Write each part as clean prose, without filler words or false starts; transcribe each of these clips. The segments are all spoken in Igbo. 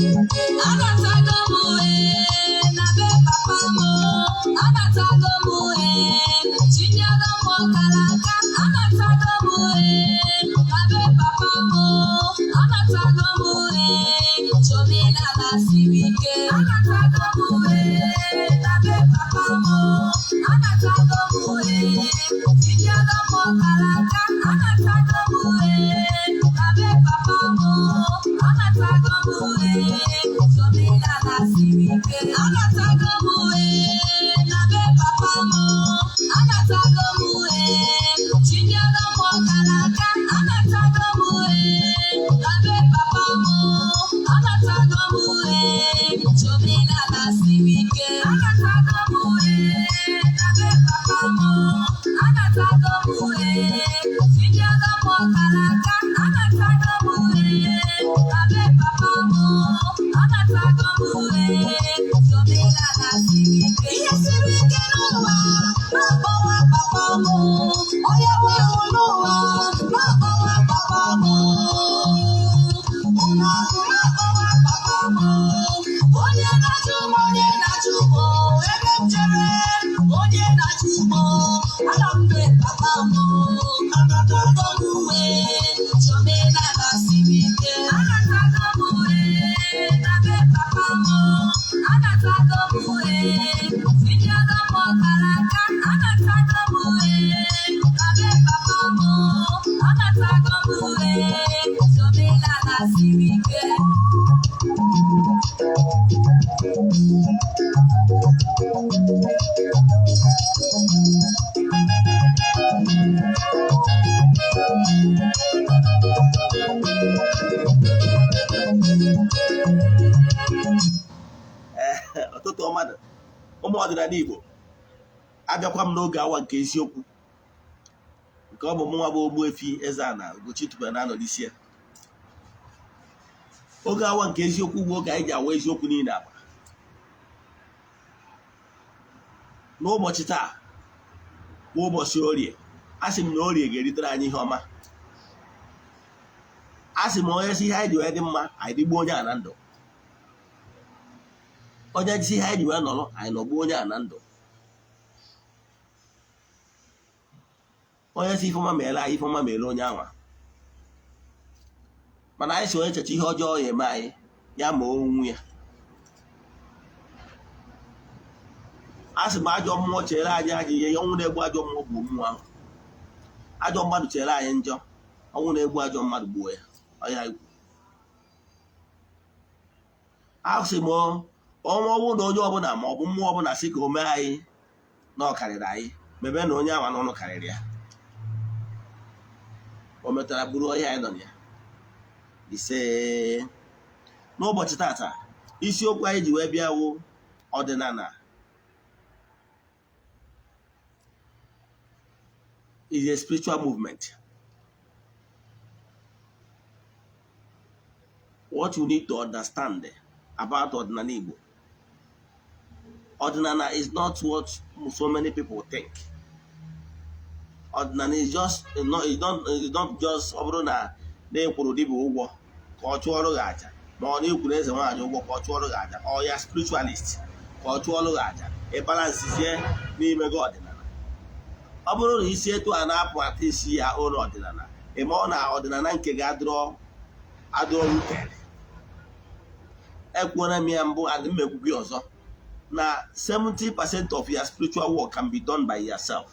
Anatago m ee na be papa m, anatago m ee chinyere m ọkara aka, anatago m ee na be papa m, anatago m ee chomenala siri ike, anatago m ee na be papa m, anatago m ee chinyere m ọkara aka, anatago m ee na be papa m, anatago m ee omenala siri ike, anatago m ee na be papa m, anatago m ee chinyere m ọkara aka, anatago m ee na be papa m, anatago m ee omenala siri ike, anatago m ee na be papa m, anatago m ee chinyere m ọkara aka, anatago m ee na be papa m, anatago m ee omenala siri ike. Ihe siri ike n'ụwa na-akpọwa papa m, onye nwe ahụ n'ụwa na-akpọwa papa m, unu ahụ na-akpọwa papa m, onye na-achụ m, onye na-achụ m, ebe m jere, onye na-achụ m, ana m be papa m, anatago m uwe omenala siri ike, anatago m uwe na be papa m, anatago m uwe tinyere m ọkara aka, anatago m uwe na be papa m, anatago m uwe omenala siri ike. Ọtụtụ mmadụ, ụmụ ọdịnala Igbo, abịakwa m n'oge awa nke eziokwu, nke ọ bụ mụnwa bụ Ogbuefi Eze-Ana Ugochi tubelu na-anọ n'isi ya. Oge awa nke eziokwu bụ oge anyị ji awa eziokwu niile agba. N'ụbọchị taa bụ ụbọchị Orie, a sị m na Orie ga-eritere anyị ihe ọma. A sị m onye si ihe anyị ji wee dị mma, anyị dịgbuo onye a na ndụ. Onye si ihe anyị ji wee nọrọ, anyị nọgbuo onye a na ndụ. Onye si ifeọma meere anyị, ifeọma meere onye anwa. Mana anyị si onye checha ihe ọjọọ ya eme anyị, ya ma onwu ya. A sị m ajọ mmụọ chere anyị ajọ ihe, ọnwụ na-egbu ajọ mmụọ gbuo mmụọ ahụ. Ajọ mmadụ chere anyị njọ, ọnwụ na-egbu ajọ mmadụ gbuo ya. Ọya ikwu. A sị m ọnwụ ọnwụ na onye ọbụla ma ọ bụ mmụọ ọbụla sị ka o mee anyị na ọ karịrị anyị, mebe na onye anwa n'ọnụ karịrị ya. O metara bụrụ ọhịa anyị nọ na ya. Ise, n'ụbọchị tata, isiokwu anyị ji wee bịa wụ ọdịnala is a spiritual movement. What you need to understand about ọdịnala Igbo. Ọdịnala is not what so many people think. Ọdịnala is just not, it's not just ọ bụrụ na na-ekwuru dibịa ụgwọ ka ọ chụọrọ gị aja, ma ọ na-ekwuru eze nwaanyị ụgwọ ka ọ chụọrọ gị aja, ọ ya spiritualist ka ọ chụọrọ gị aja, ị balansizie n'ime gị ọdịnala. Ọ bụrụ na isi etu a na-apụ ata isi ya ụlọ ọdịnala, ị ma ọ na ọdịnala nke gị adịrọ adịrọ rooted. Ekwuola m ya mbụ, adị m ekwukwe ọzọ, na 70% of your spiritual work can be done by yourself.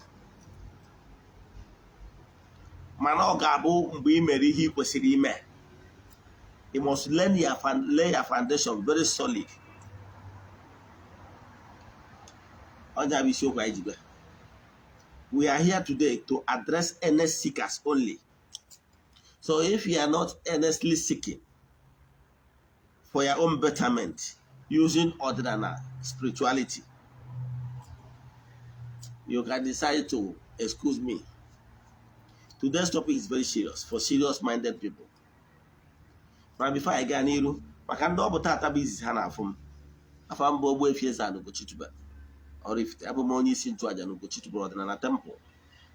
Mana ọ ga-abụ mgbe ị mere ihe ị kwesịrị ime. You must lay your foundation very solid. Ọ bụ isiokwu anyị ji bịa. We are here today to address earnest seekers only. So if you are not earnestly seeking for your own betterment using ọdịnala spirituality, you can decide to excuse me. Today's topic is very serious for serious minded people. But before I gaa n'iru, Maka ndị ọ bụ tata bụ izizi ha na-afụ m, afa mbụ Ogbuefi Eze-Ana Ugochitubelu Oraifite. Abụ m onye isi nchụaja na Ugochitubelu ọdịnala temple.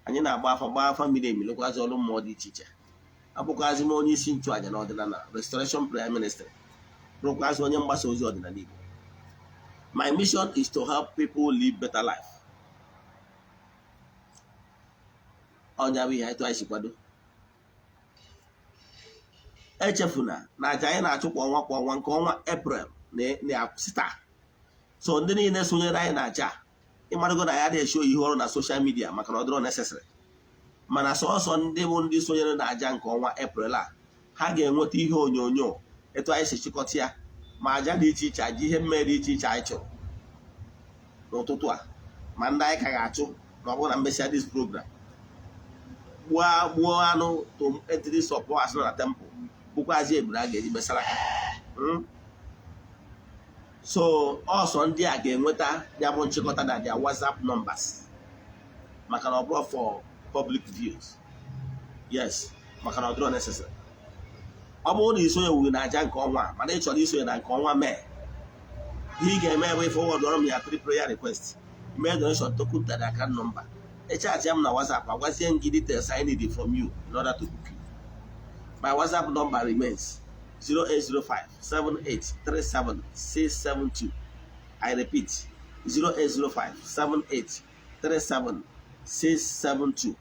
Anyị na-agba afa, gbaa afa miri emi, lụkwazị ọrụ mmụọ dị iche iche. Abụkwazị m onye isi nchụaja na ọdịnala Restoration Prayer Ministry, bụrụkwazị onye mgbasa ozi ọdịnala Igbo. My mission is to help people live better life. Ọnya bụ ihe etu anyị si kwado. Echefuna na aja anyị na-achụ kwa ọnwa kwa ọnwa, nke ọnwa Eprel na taa. So ndị niile sonyere anyị na aja, ịmarago na ya na-eshi ihe ọrụ na social media maka na ọ dịrọ necessary, mana sọsọ ndị bụ ndị sonyere na aja nke ọnwa Eprel a, ha ga-enweta ihe onyonyo etu anyị si chịkọta ya, ma aja dị iche iche, aja ihe mmeri dị iche iche anyị chụrụ n'ụtụtụ a, ma ndị anyị ka ga-achụ na ọ bụrụ na mmesịa this program. Gbuo gbuo anụ to entities of powers nọ na temple, bụkwazi eburu a ga-eji mesara ha. So ọsọ ndị a ga-enweta ya bụ nchịkọta na their WhatsApp numbers, maka na ọ bụrụ for public views. Yes, maka na ọ dịrọ necessary. Ọ bụrụ na isonyewughị na aja nke ọnwa a, mana ị chọrọ isonye na nke ọnwa Mee, ihe ị ga-eme bụ forward ọrụ m ya three prayer request, mee donation token to the account number, echatị m na WhatsApp, agwazie m gị details I need from you in order to book you. My WhatsApp number remains 0805 7837 672. I repeat, 0805 7837 672.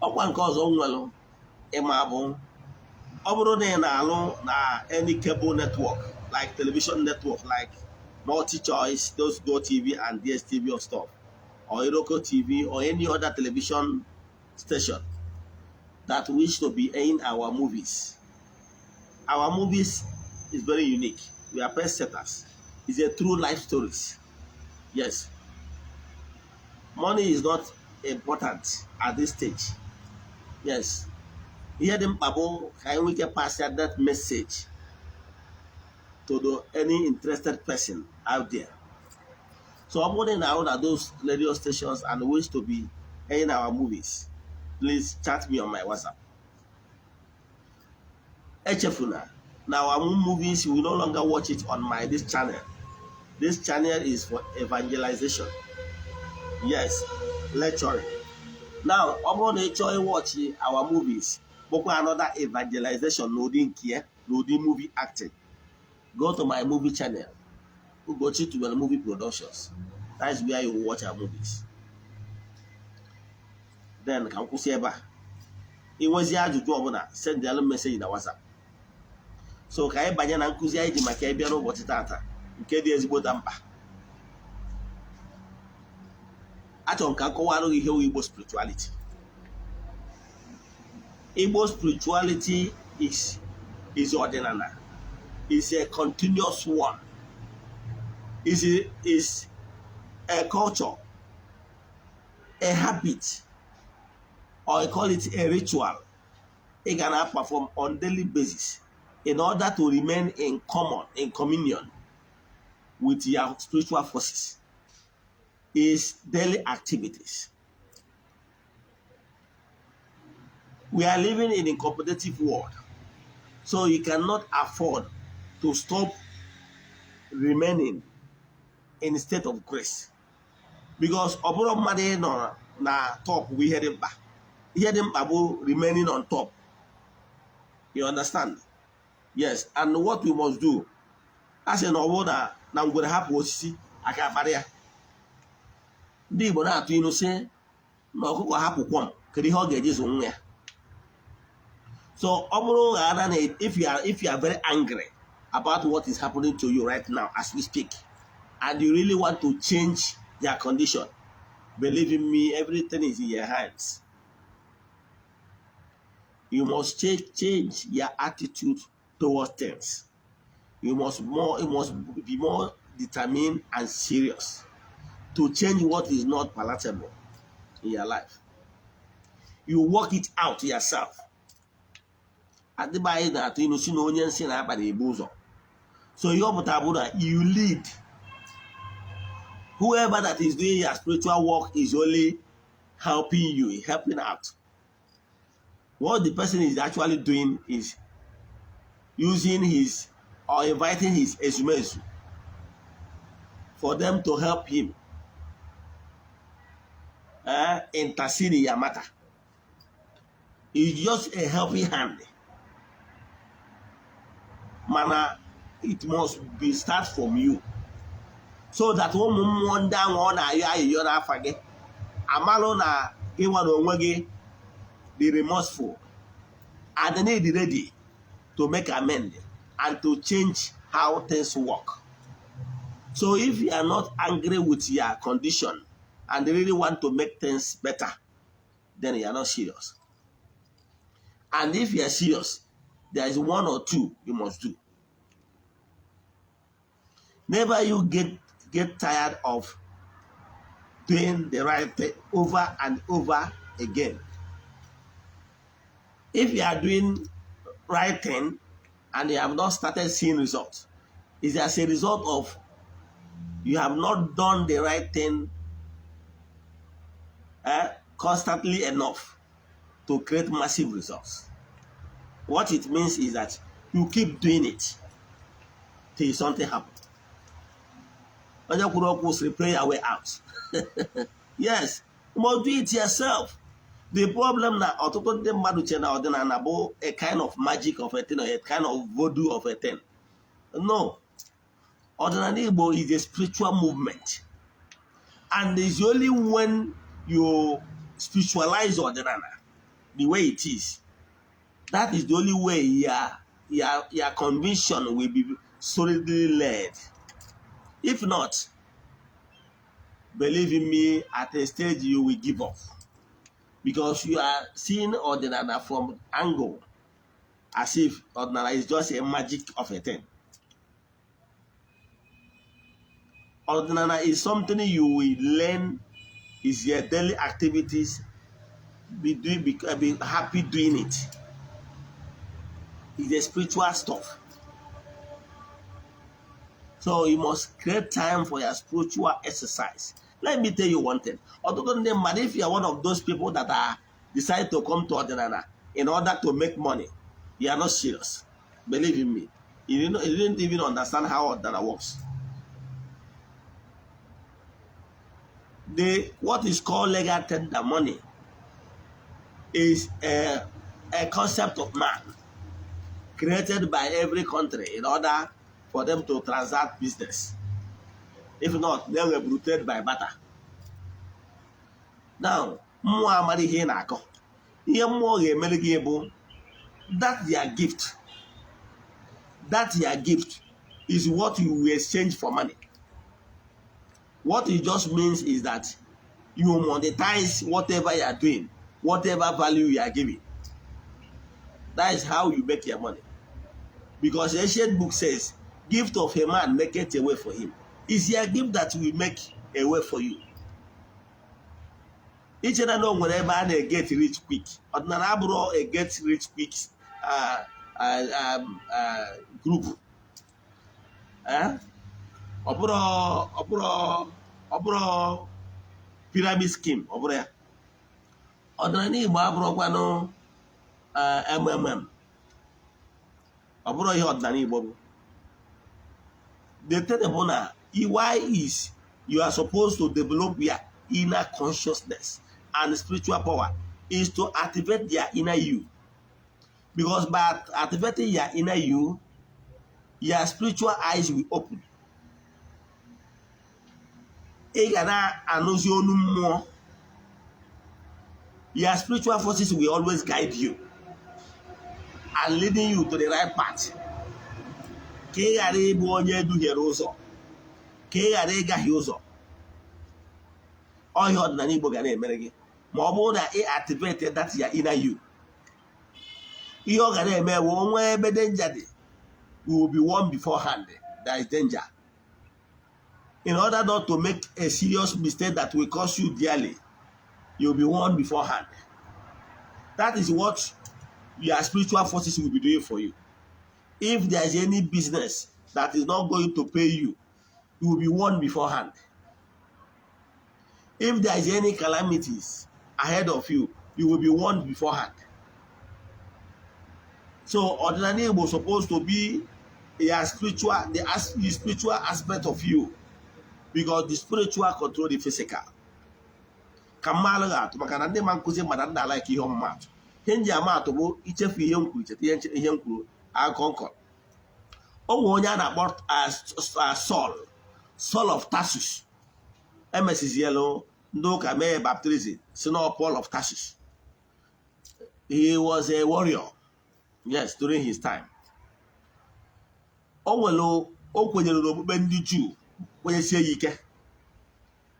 Ọkwa nke ọzọ m nwere ịma bụ, ọ bụrụ na ị na-alụ na any cable network, like television network, like MultiChoice, those GoTV and DSTV or stuff, or Iroko TV or any other television station that wish to be in our movies. Our movies is very unique. We are pace setters. It's a true life stories. Yes. Money is not important at this stage. Yes. Ihe dị mkpa bụ ka anyị nwee ike pass that message to the any interested person out there. So ọ bụrụ na ị na-arụ na those radio stations and wish to be in our movies, please chat me on my WhatsApp. Echefuna na our movies, we no longer watch it on my this channel. This channel is for evangelization. Yes, lecturing. Now, ọ bụrụ na ị chọọ ịwatch our movies, bụkwa another evangelization n'ụdị nke ya, n'ụdị movie acting, go to my movie channel, Ugochi Tubelu Movie Productions. That's where you will watch our movies. Then ka m kwụsị ebe a. Ị nwezi ajụjụ ọbụla, send alụ message na WhatsApp. So ka anyị banye na nkụzi anyị ji maka ịbịa n'ụbọchị tata, nke dị ezigbota mkpa. Achọrọ m ka m kọwara gị ihe wụ Igbo spirituality. Igbo spirituality is ọdịnala, is a continuous one, is a culture, a habit, or I call it a ritual ị ga na perform on daily basis in order to remain in communion with your spiritual forces. Is daily activities. We are living in a competitive world, so you cannot afford to stop remaining in state of grace, because ọ bụrụ mmadụ ịnọ na top bụ ihe dị mkpa, ihe dị mkpa bụ remaining on top. You understand? Yes. And what we must do, a sị na ọ bụrụ na ngwere hapụ osisi, aka akparị ya. Ndị Igbo na-atụ ilu sị na ọkụkọ hapụ kwọm, kedu ihe ọ ga-eji zụ nwa ya? So ọ bụrụ ghara na if you are very angry about what is happening to you right now as we speak, and you really want to change their condition, believe in me, everything is in your hands. You must change your attitude towards things. You must be more determined and serious to change what is not palatable in your life. You work it out yourself. Adịba anyị na-atụ ilu si na onye nsị na-akpa na-ebu ụzọ. So ihe ọ pụtara bụ na you lead. Whoever that is doing your spiritual work is only helping you, helping out. What the person is actually doing is using his or inviting his ezumezu for them to help him intercede in your matter. It's just a helping hand. Mana it must be start from you, so that ụmụ mmụọ ndị ahụ ọ na-ayọ ayịyọ n'afa gị amalụ na gị nwere onwe gị dị remorseful and need ready to make amend and to change how things work. So if you are not angry with your condition and really want to make things better, then you are not serious. And if you are serious, there is one or two you must do. Never you get tired of doing the right thing over and over again. If you are doing right thing and you have not started seeing results, it's as a result of you have not done the right thing constantly enough to create massive results. What it means is that you keep doing it till something happens. Onye kwuru okwu sịrị, "Pray your way out." Yes, you must do it yourself. The problem na ọtụtụ ndị mmadụ che na ọdịnala bụ a kind of magic of a thing or a kind of voodoo of a thing. No, ọdịnala Igbo is a spiritual movement, and it's only when you spiritualize ọdịnala the way it is, that is the only way your conviction will be solidly led. If not, believe in me, at a stage you will give up, because you are seeing ọdịnala from angle as if ọdịnala is just a magic of a thing. Ọdịnala is something you will learn, is your daily activities. Be doing, be happy doing it. It's a spiritual stuff. So you must create time for your spiritual exercise. Let me tell you one thing. Ọtụtụ ndị mmadụ, if you are one of those people that are decide to come to ọdịnala in order to make money, you are not serious. Believe in me. You didn't even understand how ọdịnala works. The what is called legal tender money is a concept of man created by every country in order for them to transact business. If not, they will be trade by barter. Now, mmụọ amara ihe ị na-akọ. Ihe mmụọ ga-emere gị bụ that their gift. That their gift is what you will exchange for money. What it just means is that you monetize whatever you are doing, whatever value you are giving. That is how you make your money. Because the ancient book says, "Gift of a man maketh a way for him." It's your gift that will make a way for you. Ichere na o nwere ebe a na-get rich quick. Ọdịnala abụrụ a get rich quick group. Eh? Ọ bụrụ pyramid scheme, ọ bụrụ ya. Ọdịnala Igbo abụrụkwanụ MMM. Ọ bụrụ ihe ọdịnala Igbo bụ. The thing bụ na why is you are supposed to develop your inner consciousness and spiritual power is to activate their inner you. Because by activating your inner you, your spiritual eyes will open. Ị ga na-anụzi olu mmụọ. Your spiritual forces will always guide you and leading you to the right path. Ka ị ghara ịbụ onye eduhiere ụzọ, ka ị ghara ịgahie ụzọ. Ọhịa ọdịnala Igbo ga na-emere gị ma ọ bụrụ na ị activate that your inner you. Ihe ọ ga na-eme bụ onwe ebe danger dị, you will be warned beforehand there is danger. In order not to make a serious mistake that will cost you dearly, you will be warned beforehand. That is what your spiritual forces will be doing for you. If there is any business that is not going to pay you, you will be warned beforehand. If there is any calamities ahead of you, you will be warned beforehand. So ọdịnala Igbo supposed to be a Your spiritual the spiritual aspect of you, because the spiritual control the physical. Ka mmalụ ga-atụ maka na ndị ma nkụzi mmadụ ndị ala ihe ọmụmatụ, ihe nji ama atụ bụ ichefu ihe m kwuru, cheta ihe m kwuru. Akụkọ nkọ o nwere onye a na-akpọ Saul, Saul of Tarsus. Emesizielu ndị ụka mee baptism si na Paul of Tarsus. He was a warrior, yes, during his time. O nwere o kwenyere n'okpukpe ndị Juu, kwenyesie ya ike,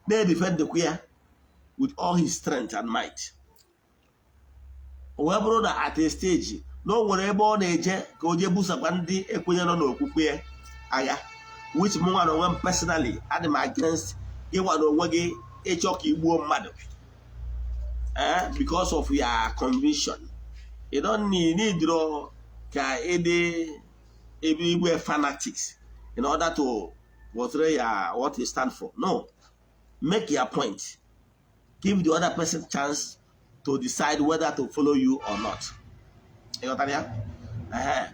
na-edefendekwa ya with all his strength and might. O wee bụrụ na at a stage na o nwere ebe ọ na-eje ka o jee busakwa ndị ekwenyere n'okwukwe ya agha, which mụ nwa na onwe m personally adị m against ịnwa na onwe gị ịchọ ka igbuo mmadụ because of your conviction. You don't need ka ịdị ebe igwe fanatics in order to portray your what you stand for. No, make your point, give the other person chance to decide whether to follow you or not. Ịghọtara ya? Ehe.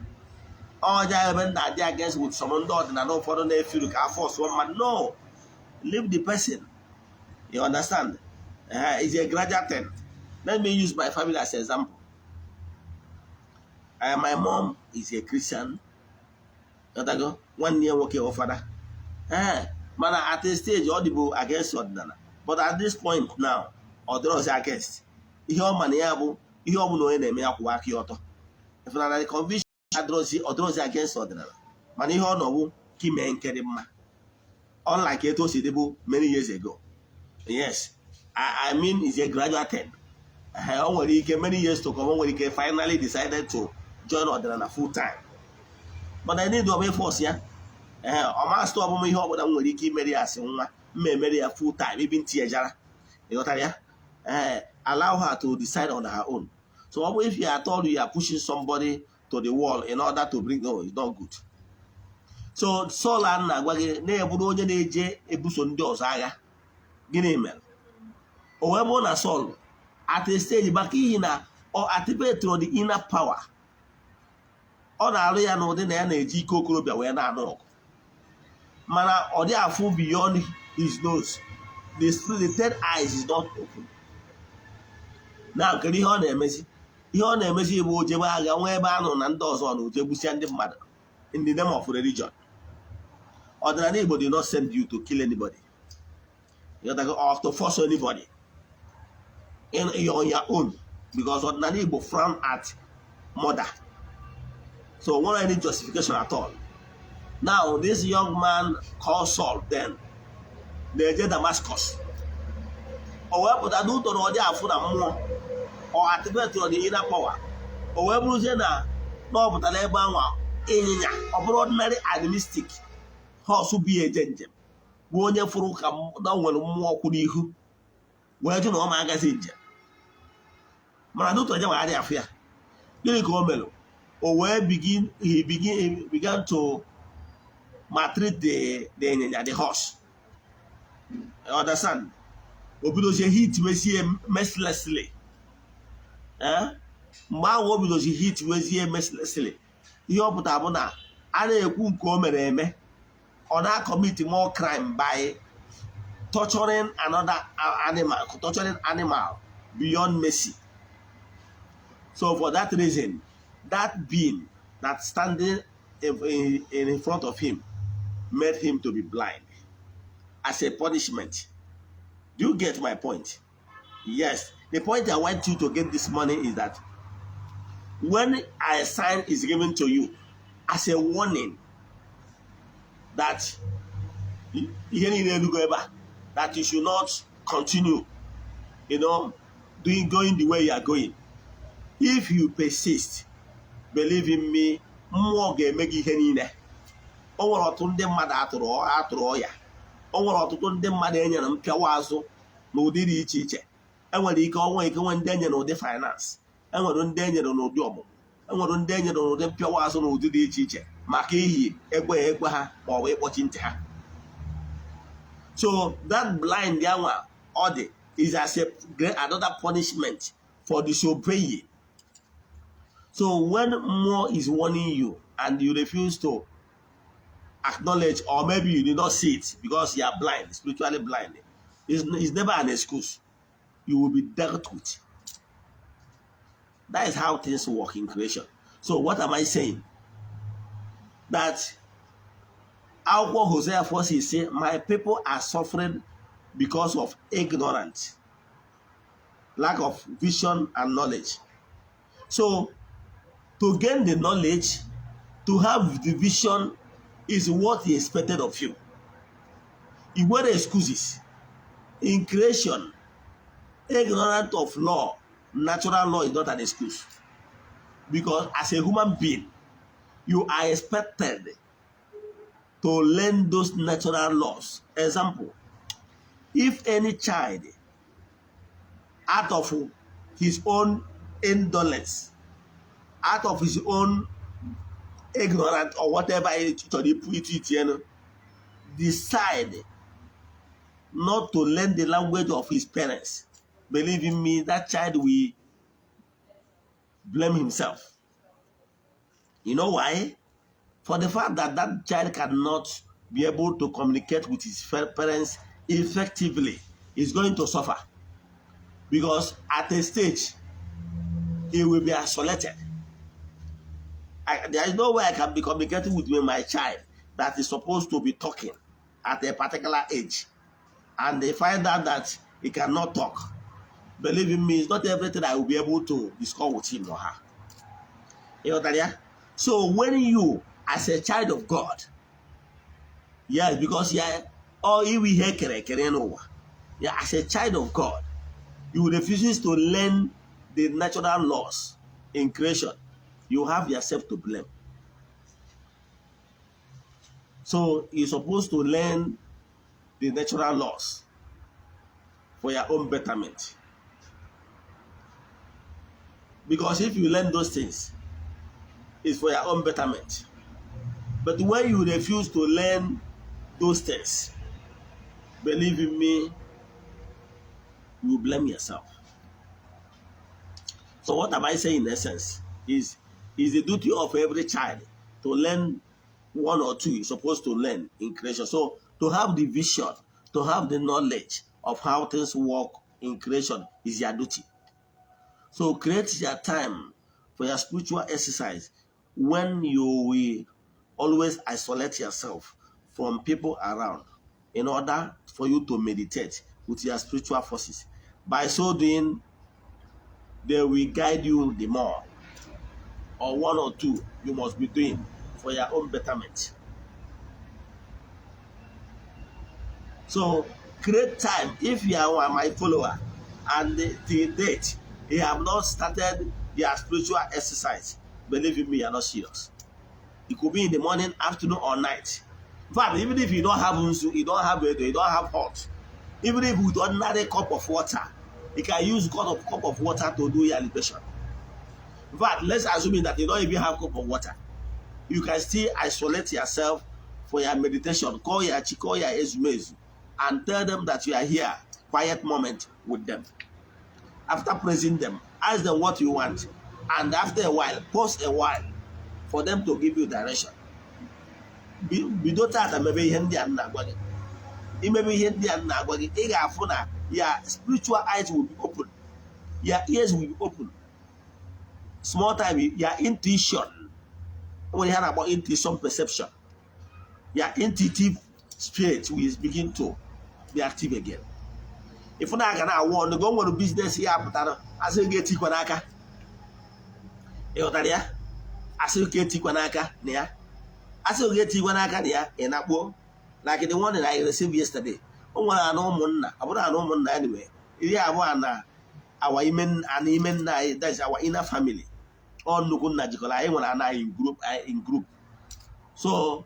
Ọja ebe m na-adị against with some ndị ọdịnala ụfọdụ na-efiru ka afọ ọsụọ mmadụ. No, leave the person, you understand? It's a gradual thing. Let me use my family as an example. My mom is a Christian. Ghọtago? Nwanne ya nwoke wụ fada. Ee, mana at a stage ọ dịbụ against ọdịnala, but at this point now ọ dịrọzi against. Ihe ọ ma na ya bụ ihe ọ bụla onye na-eme, ya kwụwa aka ya ọtọ. Ịfụnana the conviction adịrọzi, ọ dịrọzi against ọdịnala, mana ihe ọ nọwụ ka ime nke dị mma, unlike etu o si dịbụ many years ago. Yes, I mean, it's a gradual thing. O nwere ike many years to come, o nwere ike finally decided to join ọdịnala full time, but I need ọbụ force ya. Ee, ọ masị ọbụm ihe ọbụla m nwere ike imeri ya asị nwa mma emeri ya full time ibi ntị ya jara. Ịghọtara ya? Ee, allow her to decide on her own. So ọ bụ if you are told you are pushing somebody to the wall in order to bring, no, it's not good. So Saul a na-agwa gị na-eburu onye na-eje ebuso ndị ọzọ agha, gịnị mere o wee bụrụ na Saul at a stage, maka ihi na ọ activate the inner power, ọ na-arụ ya n'ụdị na ya na-eji ike okorobịa wee na-anụ ọgụ, mana ọ dị afụ beyond his nose. The third eyes is not open na. Kedu ihe ọ na-emezi? Ihe ọ na-emezi bụ ojebe agha nwee ebe a nọ na ndị ọzọ na oje gbusịa ndị mmadụ in the name of religion. Ọdịnala Igbo did not send you to kill anybody. You got or to force anybody in you're on your own, because ọdịnala Igbo frown at murder, so nwere any justification at all. Now, this young man called Saul then na-eje Damascus. O wee pụta n'ụtọ na ọ dị afụ na mmụọ ọ activate the inner power. O wee bụrụzie na ọ pụtara ebe anwa, ịnyịnya, ọ bụrụ ordinary animistic horse bụ ya eje njem, bụ onye fụrụ ka na o nwere mmụọ kwụ n'ihu wee jụ na ọ ma agazi njem, mana n'ụtọ je nwagharị afụ ya. Gịnị ka o mere? O wee begin he begin he began to maltreat the ịnyịnya, the horse. You understand? O bidozie hit wezie mercilessly. Eh? Mgbe ahụ o bidozi hit wezie mercilessly, ihe ọ pụtara bụ na a na-ekwu nke o mere eme, ọ na-commit more crime by torturing another animal, torturing animal beyond mercy. So for that reason, that being that standing in front of him made him to be blind as a punishment. Do you get my point? Yes. The point I want you to get this morning is that when a sign is given to you as a warning that ihe niile elugo ebe a, that you should not continue doing going the way you are going, if you persist, believe in me, mmụọ ga-eme gị ihe niile. O nwere ọtụtụ ndị mmadụ atụrụ ọya. O nwere ọtụtụ ndị mmadụ enyere mpịawa azụ n'ụdị dị iche iche. Enwere ike ọnwa ike nwee ndị enyere ụdị finance, enwere ndị enyere n'ụdị ọmụmụ, enwere ndị enyere n'ụdị mpịawa azụ n'ụdị dị iche iche maka ihi ekweghị ekwe ha ma ọ bụ ịkpọchi ntị ha. So that blind anwa ọ dị is as a great another punishment for disobeying. So when mmụọ is warning you and you refuse to acknowledge, or maybe you did not see it because you are blind, spiritually blind, is never an excuse. You will be dealt with. That is how things work in creation. So what am I saying? That akwụkwọ Hosea 4 say, "My people are suffering because of ignorance, lack of vision and knowledge." So to gain the knowledge, to have the vision, is what he expected of you. You were excuses. In creation, ignorant of law, natural law, is not an excuse. Because as a human being, you are expected to learn those natural laws. Example, if any child out of his own indolence, out of his own ignorance or whatever chọrọ ịpụ elu, decide not to learn the language of his parents, believe in me, that child will blame himself. You know why? For the fact that that child cannot be able to communicate with his parents effectively, is going to suffer. Because at a stage, he will be isolated. There is no way I can be communicating with my child that is supposed to be talking at a particular age, and they find out that he cannot talk. Believe in me, it's not everything I will be able to discuss with him or her. You know that, yeah? So when you, as a child of God, yes, because yeah, all iwe ihe kere ekere n'ụwa, yeah, as a child of God, you refuse to learn the natural laws in creation, you have yourself to blame. So you're supposed to learn the natural laws for your own betterment. Because if you learn those things, it's for your own betterment. But when you refuse to learn those things, believe in me, you will blame yourself. So what am I saying in essence is the duty of every child to learn one or two you're supposed to learn in creation. So to have the vision, to have the knowledge of how things work in creation is your duty. So create your time for your spiritual exercise when you will always isolate yourself from people around in order for you to meditate with your spiritual forces. By so doing, they will guide you the more. Or one or two you must be doing for your own betterment. So create time. If you are my follower and the date you have not started your spiritual exercise, believe in me, you are not serious. It could be in the morning, afternoon, or night. In fact, even if you don't have nzu, you don't have edo, you don't have hot, even if with ordinary cup of water, you can use cup of water to do your libation. In fact, let's assume that you don't even have cup of water. You can still isolate yourself for your meditation. Call your chi, call your ezumezu, and tell them that you are here. Quiet moment with them. After praising them, ask them what you want, and after a while, pause a while for them to give you direction. Bido tata mebe ihe ndị a m na-agwa gị. Imebe ihe ndị a m na-agwa gị, ị ga-afụ na your spiritual eyes will be open, your ears will be open. Small time, your intuition, nwere ihe a na-akpọ intuition, perception, your intuitive spirit will begin to be active again. Ịfụ na aga na-awụ ọnụ gị, o nwere business ya pụtara, asị gị etikwa n'aka. Ị ghọtara ya? Asị gị etikwa n'aka na ya, asị gị etikwa n'aka na ya, ị na-akpuo like the one that I received yesterday. O nwere anụ ụmụnna, ọ bụrụ anụ ụmụnna, anyway, 20 na our ime, ana ime nna anyị, that's our inner family. Ọ nnukwu nna jikọrọ anyị nwere ana anyị in group. So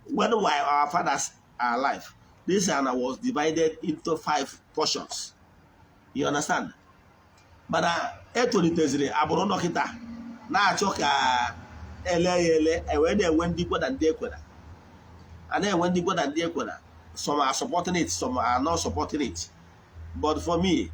when while our fathers are alive, this ana was divided into five portions, you understand? Mana etoliteziri agbụrụ dọkịta na-achọ ka ele ya ele, ewee na-enwe ndị kwe na ndị ekwera, a na-enwe ndị kwe na ndị ekwera. Some are supporting it, some are not supporting it. But for me,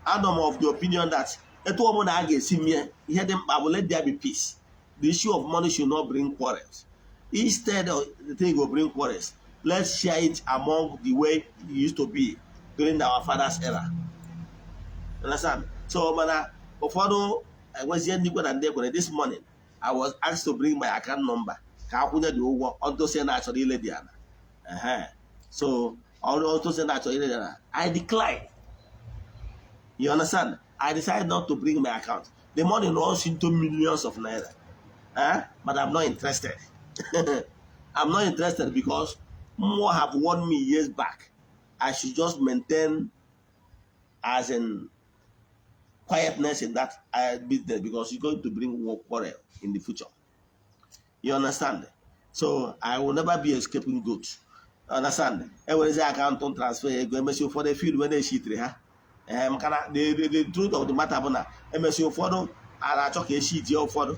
anọ m of the opinion that etu ọbụla a ga-esi mie, ihe dị mkpa bụ let there be peace. The issue of money should not bring quarrels. Instead of the thing will bring quarrels, let's share it among the way it used to be during our father's era. Understand? So mana ụfọdụ enwezie ndị kwe na ndị ekwere. This morning I was asked to bring my account number ka akwụnye dị ụgwọ ọdụsị na-achọrọ ile dị ala. Ehe. So ọdụsị na-achọrọ ile dị ala, I decline. You understand? I decided not to bring my account. The money runs into millions of naira, eh? But I'm not interested. I'm not interested because more have warned me years back I should just maintain, as in, quietness in that business because it's going to bring war, quarrel in the future. You understand? So I will never be a scapegoat. Understand? Enwerezi account transfer ego, emesi ụfọdụ field wee na-eshitiri ha. Ee, maka na the truth of the matter bụ na emesi ụfọdụ a na-achọ ka eshitie ụfọdụ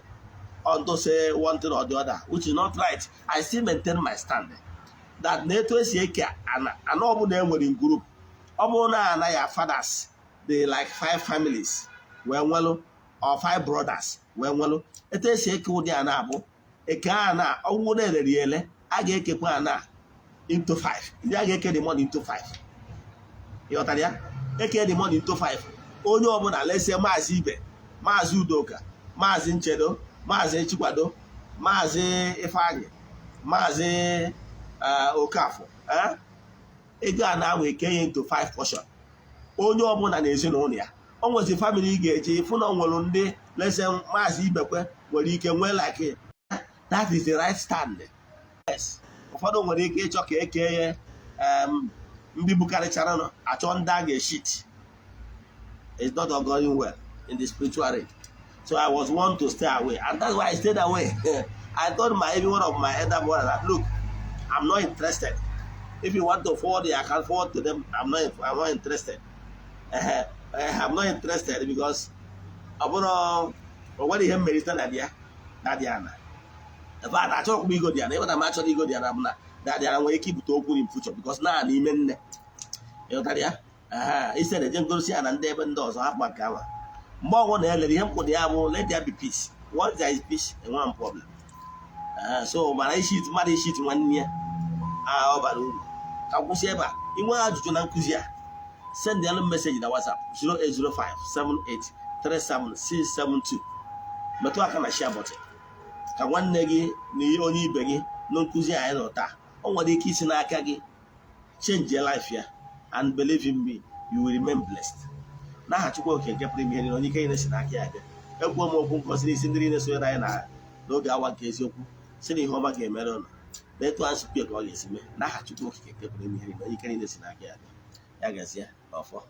unto say one thing or the other, which is not right. I still maintain my stand that na etu esi eke ana, ana ọbụla e nwere in group, ọ bụrụ na ana ya fathers dị like five families wee nwelụ or five brothers wee nwelụ, etu esi eke ụdị ana abụ eke ana ọgwụgwụ na-ereri ele, a ga-ekekwa ana into five. Ndị a ga-eke the money into five, ịghọtara ya? Eke the money into five, onye ọbụla lesie, Maazị Ibe, Maazị Udoka, Maazị Nchedo, Maazị Chikwado, Maazị Ifeanyị, Maazị Okafọ, ego a na-anwa eke ya into five portion, onye ọbụla na ezinụlọ ya. O nwezi family ị ga-eji ịfụ na o nwere ndị lese Maazị Ibekwe nwere ike nwee like that is the right stand. Yes, ụfọdụ nwere ike ịchọ ka eke ya, ndị bukarịchara nọ achọ ndị a ga-eshit. It's not all going well in the spiritual realm. So I was one to stay away, and that's why I stayed away. I told my even one of my elder brother that, "Look, I'm not interested. If you want to forward the account, forward to them. I'm not interested. I'm not interested because ọ bụrụ o nwere ihe mmerite na ya na dị ana." In fact, achọrọkwa m igo dị ana. Ịbata m achọrọ igo dị ana bụ na dadị ana nwere ike ibute okwu in future because na n'ime nne, ịghọtara ya? Isi na-eje ngosi ya na ndị ebe ndị ọzọ hapụ maka ahụ. Mgbe ọgwụ na elere ihe mkpụrụ ya bụ let there be peace. Once there is peace, enwe m problem. So mana ishit mmadụ ishit nwanne ya a, ọ bara uru ka m kwụsị ebe a. Inwe ajụjụ na nkụzi a, send alụ message na WhatsApp 08057837672. Metụ aka na share button ka nwanne gị na onye ibe gị na nkụzi anyị nọ taa, o nwere ike isi n'aka gị change your life ya. And believe in me, you will remain blessed. N'aha Chukwu Oke nke pụrụ ime ihe niile, onye ike niile si n'aka ya bịa, ekwuo m okwu ngozi n'isi ndị niile sonyere anyị na n'oge awa nke eziokwu, si na ihe ọma ga-emere ụnụ na etu anyị sikwu ka ọ ga-esi mee. N'aha Chukwu Okike nke pụrụ ime ihe niile, onye ike niile si n'aka ya bịa, ya gazie n'ọfọ.